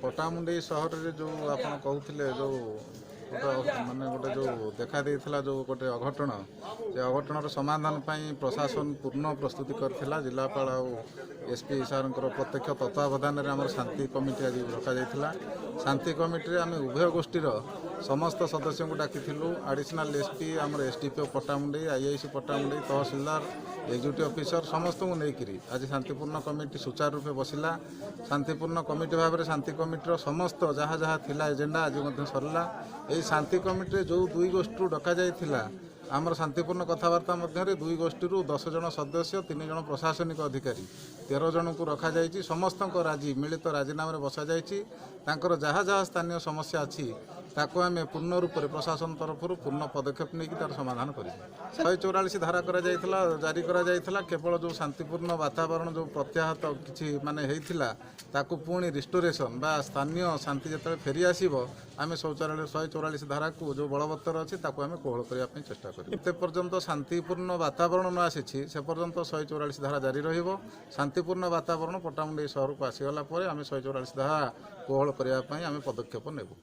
ପଟ୍ଟାମୁଣ୍ଡେଇ ସହରରେ ଯେଉଁ ଆପଣ କହୁଥିଲେ, ଯେଉଁ ଗୋଟେ ମାନେ ଗୋଟେ ଯେଉଁ ଦେଖା ଦେଇଥିଲା ଯେଉଁ ଗୋଟେ ଅଘଟଣ, ସେ ଅଘଟଣର ସମାଧାନ ପାଇଁ ପ୍ରଶାସନ ପୂର୍ଣ୍ଣ ପ୍ରସ୍ତୁତି କରିଥିଲା। ଜିଲ୍ଲାପାଳ ଆଉ ଏସ୍ ପି ସାର୍ଙ୍କର ପ୍ରତ୍ୟକ୍ଷ ତତ୍ତ୍ୱାବଧାନରେ ଆମର ଶାନ୍ତି କମିଟି ଆଜି ରଖାଯାଇଥିଲା। ଶାନ୍ତି କମିଟିରେ ଆମେ ଉଭୟ ଗୋଷ୍ଠୀର ସମସ୍ତ ସଦସ୍ୟଙ୍କୁ ଡାକିଥିଲୁ। ଆଡ଼ିସନାଲ୍ ଏସ୍ ପି, ଆମର S D P O Pattamundai, IIC Pattamundai, tahsildar, executive officer ସମସ୍ତଙ୍କୁ ନେଇକରି ଆଜି ଶାନ୍ତିପୂର୍ଣ୍ଣ କମିଟି ସୁଚାରୁ ରୂପେ ବସିଲା। ଶାନ୍ତିପୂର୍ଣ୍ଣ କମିଟି ଭାବରେ ଶାନ୍ତି କମିଟିର ସମସ୍ତ ଯାହା ଯାହା ଥିଲା ଏଜେଣ୍ଡା, ଆଜି ମଧ୍ୟ ସରିଲା। ଏହି ଶାନ୍ତି କମିଟିରେ ଯେଉଁ ଦୁଇ ଗୋଷ୍ଠୀରୁ ଡକାଯାଇଥିଲା, ଆମର ଶାନ୍ତିପୂର୍ଣ୍ଣ କଥାବାର୍ତ୍ତା ମଧ୍ୟରେ ଦୁଇ ଗୋଷ୍ଠୀରୁ 10 ଜଣ ସଦସ୍ୟ, ତିନି ଜଣ ପ୍ରଶାସନିକ ଅଧିକାରୀ, 13 ଜଣଙ୍କୁ ରଖାଯାଇଛି। ସମସ୍ତଙ୍କ ମିଳିତ ରାଜିନାମାରେ ବସାଯାଇଛି। ତାଙ୍କର ଯାହା ଯାହା ସ୍ଥାନୀୟ ସମସ୍ୟା ଅଛି, ତାକୁ ଆମେ ପୂର୍ଣ୍ଣ ରୂପରେ ପ୍ରଶାସନ ତରଫରୁ ପୂର୍ଣ୍ଣ ପଦକ୍ଷେପ ନେଇକି ତାର ସମାଧାନ କରିବୁ। 144 ଧାରା କରାଯାଇଥିଲା, ଜାରି କରାଯାଇଥିଲା। କେବଳ ଯେଉଁ ଶାନ୍ତିପୂର୍ଣ୍ଣ ବାତାବରଣ ଯେଉଁ ପ୍ରତ୍ୟାହତ କିଛି ମାନେ ହେଇଥିଲା, ତାକୁ ପୁଣି ରିଷ୍ଟୋରେସନ୍ ବା ସ୍ଥାନୀୟ ଶାନ୍ତି ଯେତେବେଳେ ଫେରି ଆସିବ, ଆମେ 144 ଧାରାକୁ ଯେଉଁ ବଳବତ୍ତର ଅଛି, ତାକୁ ଆମେ କୋହଳ କରିବା ପାଇଁ ଚେଷ୍ଟା କରିବୁ। ଏତେ ପର୍ଯ୍ୟନ୍ତ ଶାନ୍ତିପୂର୍ଣ୍ଣ ବାତାବରଣ ନ ଆସିଛି, ସେ ପର୍ଯ୍ୟନ୍ତ 144 ଧାରା ଜାରି ରହିବ। ଶାନ୍ତିପୂର୍ଣ୍ଣ ବାତାବରଣ ପଟ୍ଟାମୁଣ୍ଡେଇ ସହରକୁ ଆସିଗଲା ପରେ ଆମେ 144 ଧାରା କୋହଳ କରିବା ପାଇଁ ଆମେ ପଦକ୍ଷେପ ନେବୁ।